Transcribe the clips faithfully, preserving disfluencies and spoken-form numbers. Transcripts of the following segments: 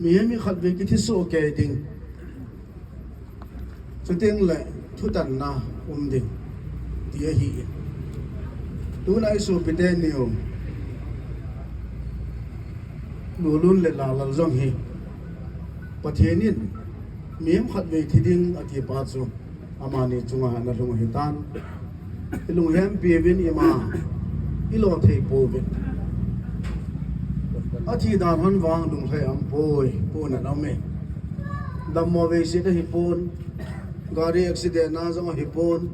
Mihem hi khatvei kithi soh kei ding, chuteng le thutanna um ding, ti ahi. Tuna i sopite niu Lulun le Lalal jong hi Pathen in mihem khatvei thi ding ati pa chu amani chunga ana lhung ahi tan. I lunghempi uvin ima i lo thei pouvin. A thi dan hon vang lunglhai um poi, pun ana um e. Dammo vei sit ahi pon, gari accident na jong ahi pon.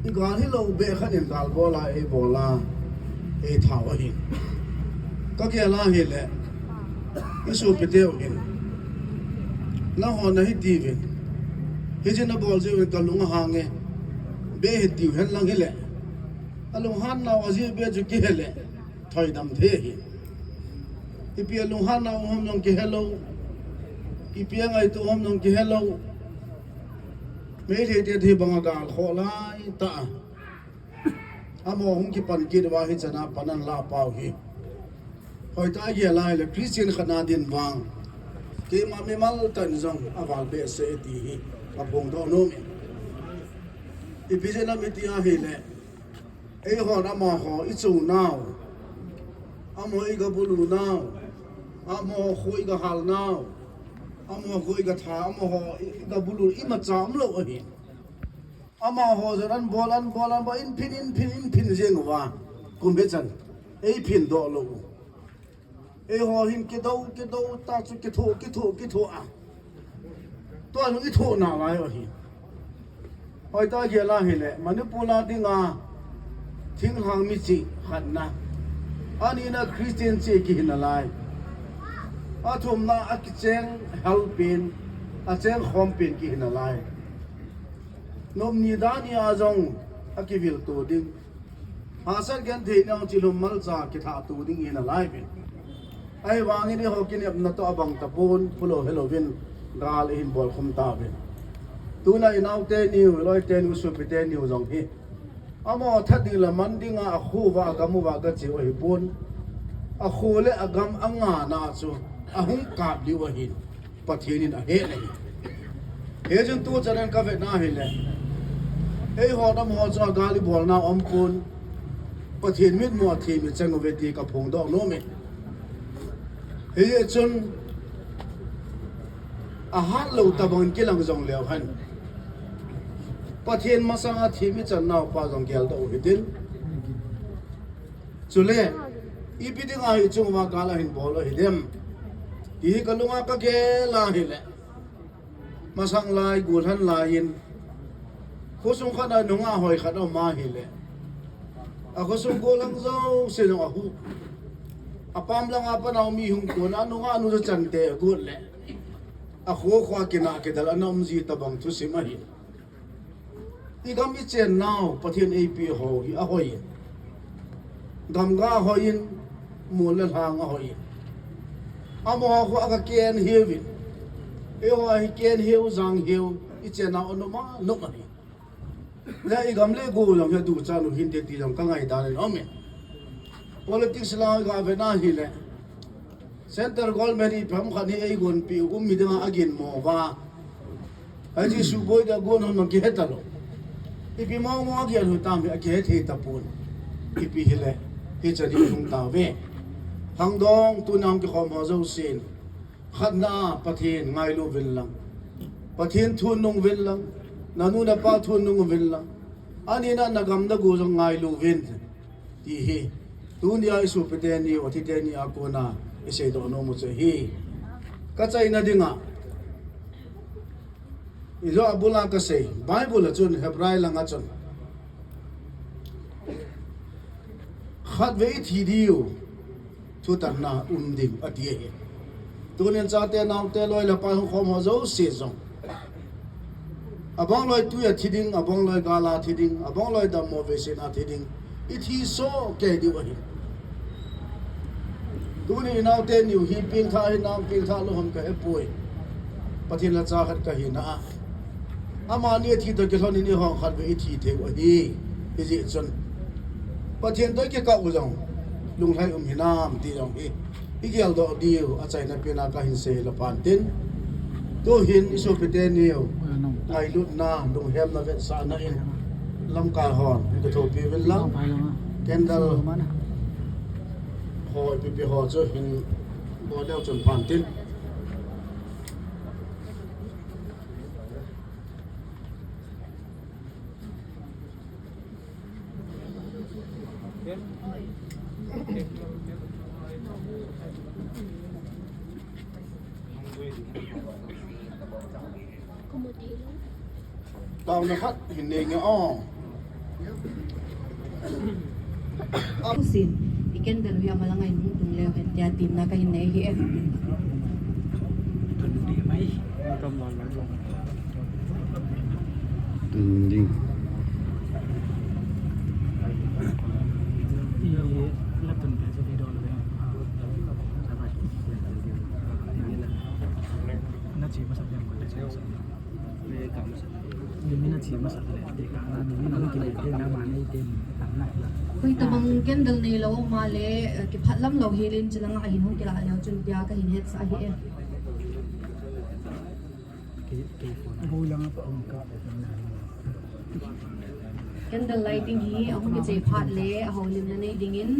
I gal hi lo be khan in gal bola, ei bola, ei thau ahi. Ka gel a hile, i sopite u hin, nangho na hi tiuvin, hiche na bol jeh uvin ka lung ahang e, be hi tiu hen lang hile, a lunghan nau a jeh be chu kihe le, thoidam thei ahi. Ipi a lunghan nau um ham jong kihe lou, ipi a ngaito um ham jong kihe lou. Meitei te thi banga gal khoh lai ta a. Amaho hung kipan kit uva hichan a pan ana la pau hi. Hoitah a gel a hile Christian khat na din vang, keima mimal tah in jong aval behseh e ti hi ka phongdoh nom e. Ipi jeh ham iti a hile, eihon amaho i chou nau, amaho i gabulu nau, amaho kho i gahal nau, amaho kho i gatha, amaho i gabulu imacha umlou ahi. Amaho jong an bol, an bol, an bol, in phin, in phin, in phin jeng uva, kum hichan, ei phin doh lou u. Eiho hin kidou, kidou ta chu kithoh, kithoh, kithoh a. Tua jong i thoh nalai u ahi. Hoitah a gel a hile, Manipur a dinga thinglhang mi chih khatna, anina Christian chih kihi nalai. Athumna a kicheng hel pen, acheng khom pen kihi nalai. Nop ni dan ni a jong akivil to ding. Hahsat genthei nang chilhum malcha kithah to ding i nalai uvin. Ahivangin eiho kinepna toh abang tapon, phu lou helou vin, gal i hin bol khum tauvin. Tuna i naote niu, i loite niu, sopite niu jong hi, amaho that ding le man dinga akho uva, agam uva gache u ahipon. Akho le agam angana chu ahung kap diu ahin. Pathen in ahet ahi. Hichun tuchan in ka vetna hile, eiho nam ho chu gal i bolna um pon, Pathen mitmu a thim i chang uve ti ka phongdoh nom e. Hichun ahat lou tabang kilang jong leu hen, Pathen masanga thim i chan nau pa jong geldoh u hitin. Chule, ipi dinga hiche chunga gal ahin bol u hidem ti hi ka lunga ka gel a hile, masang lai, gollhang lai in, khosung khat a nungah hoi khat aum a hile, akhosung gollhang jouse jong ahu. Apam langa panao mi hung kon a, anungah nu chu chante agot le, akho kho a kinah kidel ana um ji tabang thusim ahi. I gam i chen nau Pathen eipeh ho hi ahoi in, gamga ahoi in, mol le lhang ahoi in, amaho kho a ka ken hiuvin, eiho hi ken hiu jang hiu, i chen nau anom anom ahi. Le i gam le go jong hi duchat u hinte ti jong ka ngaidan in um e. Politics lang ka vetna hile, Central Government ipi ham khat hi eigonpeh u um mi dinga aginmo uva, hiche suboi dia gon hon mang kihe talou. Ipi mong mong agel u tam hi akihe thei tapon. Ipi hile, hichan hi hung tauve. Khangdong tuna hung kikhom ho jousen, khatna a Pathen ngailu uvin lang, Pathen thu nung uvin lang, nanu napa thu nung uvin lang, anina nagam nagu jong ngailu uvin, ti hi tunia i sopite niu, athite nia kona i seidoh nom u chu ahi. Ka chaina dinga, ijou abula ka sei, Bible a chun, Hebrai langa chun, khatvei i thi diu, thutanna um ding, ati ahi. Tunin chate naote loi le pai hung khom ho jouse jong, abang loi tui a thi ding, abang loi gal a thi ding, abang loi dammo veiset a thi ding, i thi soh kei diu ahi. Tuni i naote niu hi pengthah hinam, pengthah lou ham ka hepoi. Pathen lacha khat ka hina a, amani athi toh kilhon in eiho khatvei i thi thei u ahi. Hijeh chun Pathen toh kikah u jong lunglhai um hinam ti jong hi Igeldoh diu achaina pen a kahin sei le phan tin. Tuhin isopite niu ngailutna, lunghemna vetsahna in lamkai hon kithopi uvin lang. Candle ho ipi ipi ho chu hin bol leu chun phan tin. Taona khat hin nei nge o. Apusin, i candle hi amalang a hin hung tung leu hen tia temna kahin nei ahi e. Tun ding. Koi tabang candle neilou um a le, eh, kiphatlam lou hel in, chulanga ahin hung kilah leu chun tia kahin hetsah ahi e. Candle lighting hi ahung kichai phat le ahoulimna nei dingin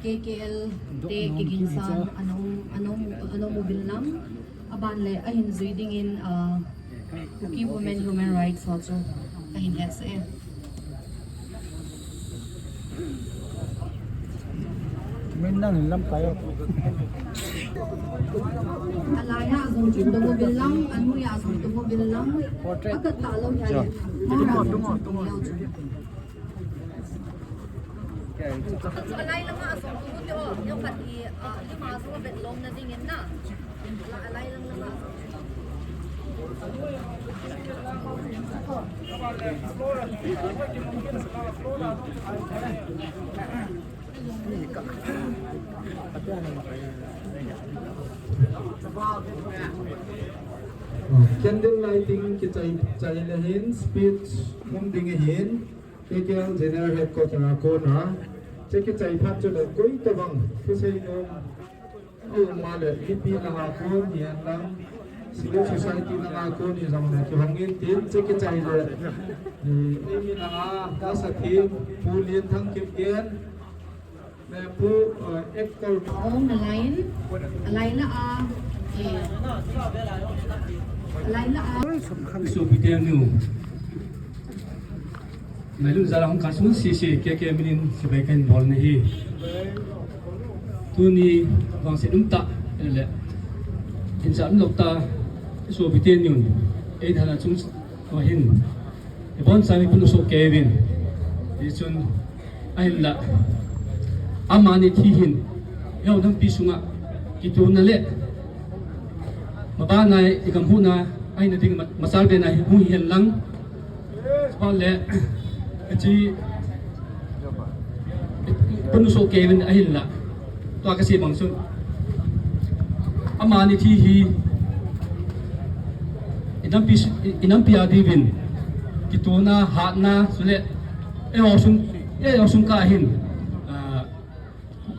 K K L te kigingsan ana um, ana um, ana um uvin lang. Aban le ahin jui dingin, ah, Kuki Women Human Rights ho chu kahin hetsah e. Min nang in lamkai o. Alai a jong chu tung uvin lang, anoi a jong tung uvin lang. Portrait. Akat talou hi a le. Tung o, tung o, tung o. Alai langa jong tung uvin te o, neo khat hi, ah, lima jong avet lom na dingin na. Candle lighting kichai, chai le hin speech um ding ahin, K K L General Headquarter a kona, che kichai phat chule koi tabang thusei nom aum a le, mipi langa kon hihen lang, civil society langa kon hijongle kihong in tin, che kichai le, eh, eimi langa, lasa thim, Pu Lienthang Kipgen, le Pu, eh, Actor. Om na line, a line la a, eh, a line la a. Sopite nu. Ngailun jal a hung kah sung sese K K minin chibai kahin bol na ahi. Tuni vangset umtah le, hinsa umlou tah, sopite nun, ei thana chung ahin, ibonchauvin punu so kevin. Hichun, ahinla, amani thi hin, eiho nampi sunga kituna le mabana igam huhna ahina ding ma-, machal bena hung hihen lang. Chule, achi, punu so kevin ahinla. Tua kasei bang chun, amani thi hi, inampi, inampi a diuvin kituna, hatna, chule, eiho sung, eiho sung kah hin, ah,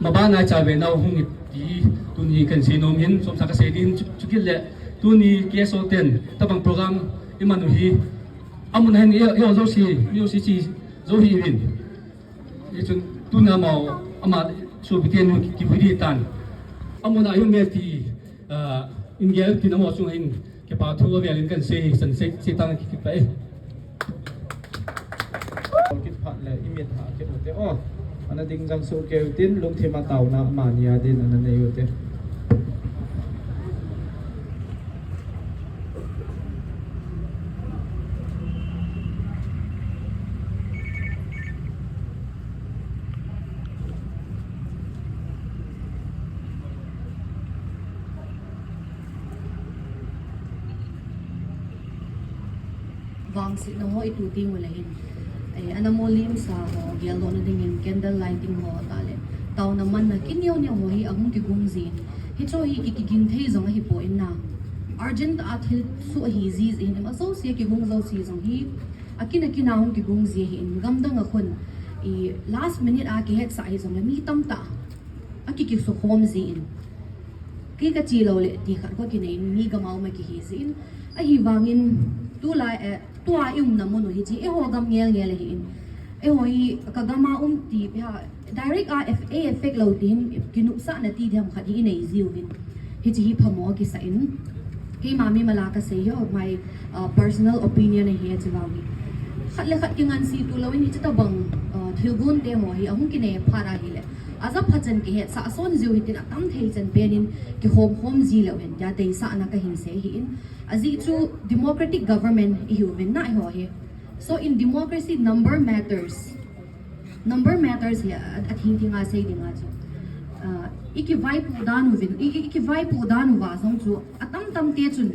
mabana ichal bena hung hi ti tuni kahin sei nom in, chomcha kasei ding chu, chukit le, tuni K S O ten, tabang program iman u hi, amun a hin, eiho, eiho jouse, mi jouse chi, jou hiuvin. Hichun tuna amaho, ama sopite nu ki, kivui ding tan. Amun a ium e ti, ah, in gel tin amaho chunga hin kipa thu avel in kahin sei, san sei, sei tan ki, kipah e. Kit phat le, imit ha kit u te. O, ana ding jang soh keu tin, lungthim a taona amani a din ana nei u te. Vangsetna ho itu teng ule hin, eh, ana mo limsa ho geldohna dingin candle lighting ho tale, taona manna kineo neo ho hi ahung kigong jin. Hicho hi ki, kigin thei jong ahipoi na. Urgent a thil soh ahi jin, ima jouse kigong jouse jong hi akin akin a hung kigong ji ahin, gamdang a khun i last minute a kihetsah hijongle mi tamtah a ki, kisukhom jin. Kei kache lou le ti khat kakinei in mi gam a um akihi jeh in. Ahivangin tulai, eh, tua i umna mun u hiche eiho gam ngelngel ahin. Eiho hi ka gam a um ti pia direct a eff-, a effect lou ti hin kinopsahna ti diham khat hi inei jiuvin. Hiche hi phamo kisah in. Keima mimal a kasei hi, my, uh, personal opinion ahi hiche vang hi. Khat le khat kingansei tu louvin hiche tabang, uh, thilgon te ho hi ahung kinei phat ahile. Aja phat chan kihetsah son jiu hitin atam thei chan pen in kikhom khom ji leu hen tia deisahna kahin sei ahin. Ajeh chu democratic government ihiuvin na eiho hi. So in democracy, number matters. Number matters hi a, a thing thing a sei ding a chu. Ah, i kivaipoh dan uvin, i, i, i kivaipoh dan uva jong chu atam tam te chun,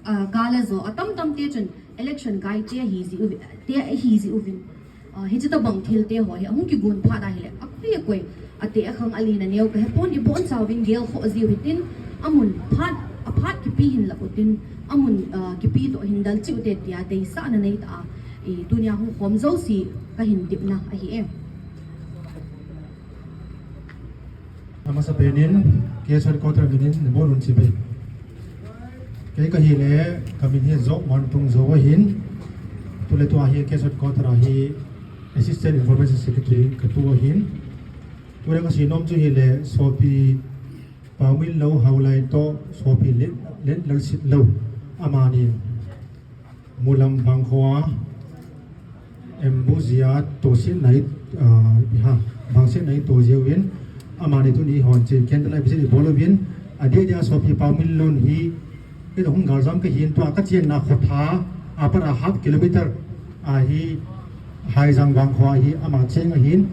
ah, gal ajo, atam tam te chun election gai te ahi ji uvin, te ahi ji uvin. Ah, hiche tabang thil te ho hi ahung kigon phat ahile, akoi akoi, ateh akhang alen aneo kahepon, ibonchauvin gelkhoh jiu hitin, amun phat, aphat kipe hin lah utin, amun, ah, kipe toh hin del cheh ute tia deisahna neitah a, i, tunia hung khom jouse kahin tepna ahi e. Amasapen in, K S O headquarter min in nabonun chibai. Kei kahile, kamin hi Joh Mantung Joh ahin. Tule tua hi K S O headquarter a hi Assistant Information Secretary katu ahin. Tule kasei nom chu hile, Sopi Paominlou Haolai toh Sopi Len, Len Lalsitlou amani Mulam Vangkho a, Embu jia tohsetna i, ah, ha, vangsetna i toh jiuvin, amani tuni hon che candlelight visit i bol uvin, adeh dia Sopi Paominlou hi, kei toh hung galjam kahin tua kachenna khotha, apat a half kilometer, ahi, Phaijang Vangkho hi ama cheng ahin,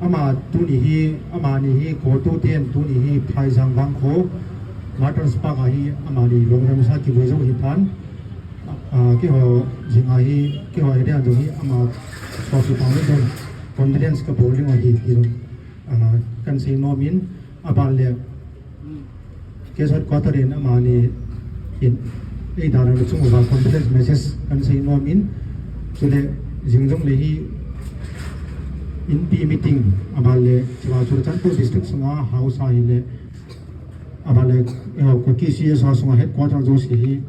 ama tuni hi, amani hi, Kotu ten tuni hi, Phaijang Vangkho, Martyrs Park a hi, amani lungdam sa kivui jou ahitan, ah, keiho jing a hi, keiho area jong hi, ama Sopi Paominlou condolence kabol ding ahi, ti jong, ah, kahin sei nom in, aban le, K S O headquarter in amani in, eidalhana chung uva condolence message kahin sei nom in, chule jing jongle hi Inpi meeting, aban le, chua Churachandpur district sunga house a hile, aban le, eh, Kuki C S O sunga headquarter jouse hi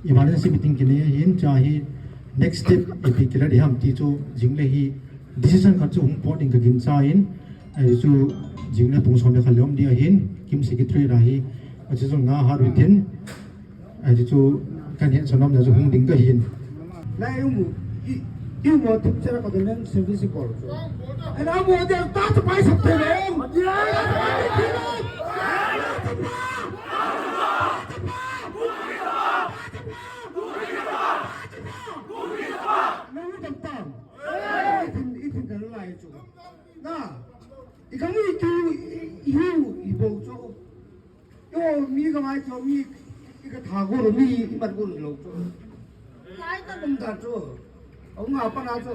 emergency meeting kinei ahin, chua hi next step ipi kila diham ti chu jing le hi decision khat chu hung pot ding kaginchat in, ahi chu jing le pung som le khat le um ding ahin, Kim Secretary lah hi, achu jong na hat utin, ahi chu kahin hetsah nomna chu hung ding kahin. Lai umu, i, i umu tup chera ka donen service bol chu. Ana mo de ta chu pai sap thei lo. Nang u tam tam. Ithin, ithin kan lai chu. Na, i kang i tu, i, i hu, i bo chu. Yo, mi ka mai chu, mi, i ka tha go ro, mi, i mat go ro lo chu. Lai ta dum ta chu. Au nga pa na chu.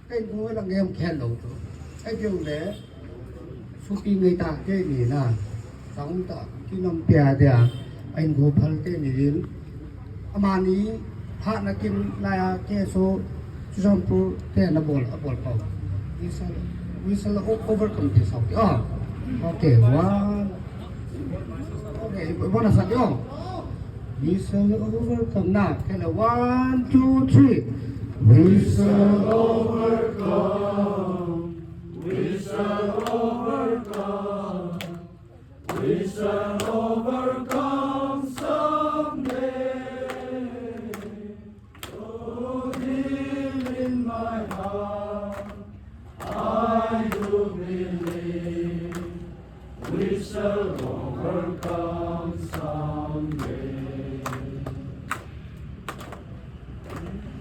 Ka in ko la ngem khen lo chu. Ai keu le. Supi ngai ta ke ni na. Sang ta, ki nom pia dia. Ai ko phal ke ni din. Amani, ha na kin la ya ke so, Churachandpur te na bol, a bol pau. We shall, we shall o-, overcome this. Okay. Ah. Okay, one, okay, bona sa yo. We shall overcome na. Kena one, two, three. We shall overcome. We shall overcome. We shall overcome someday. Oh, deep in my heart, I do believe we shall overcome someday.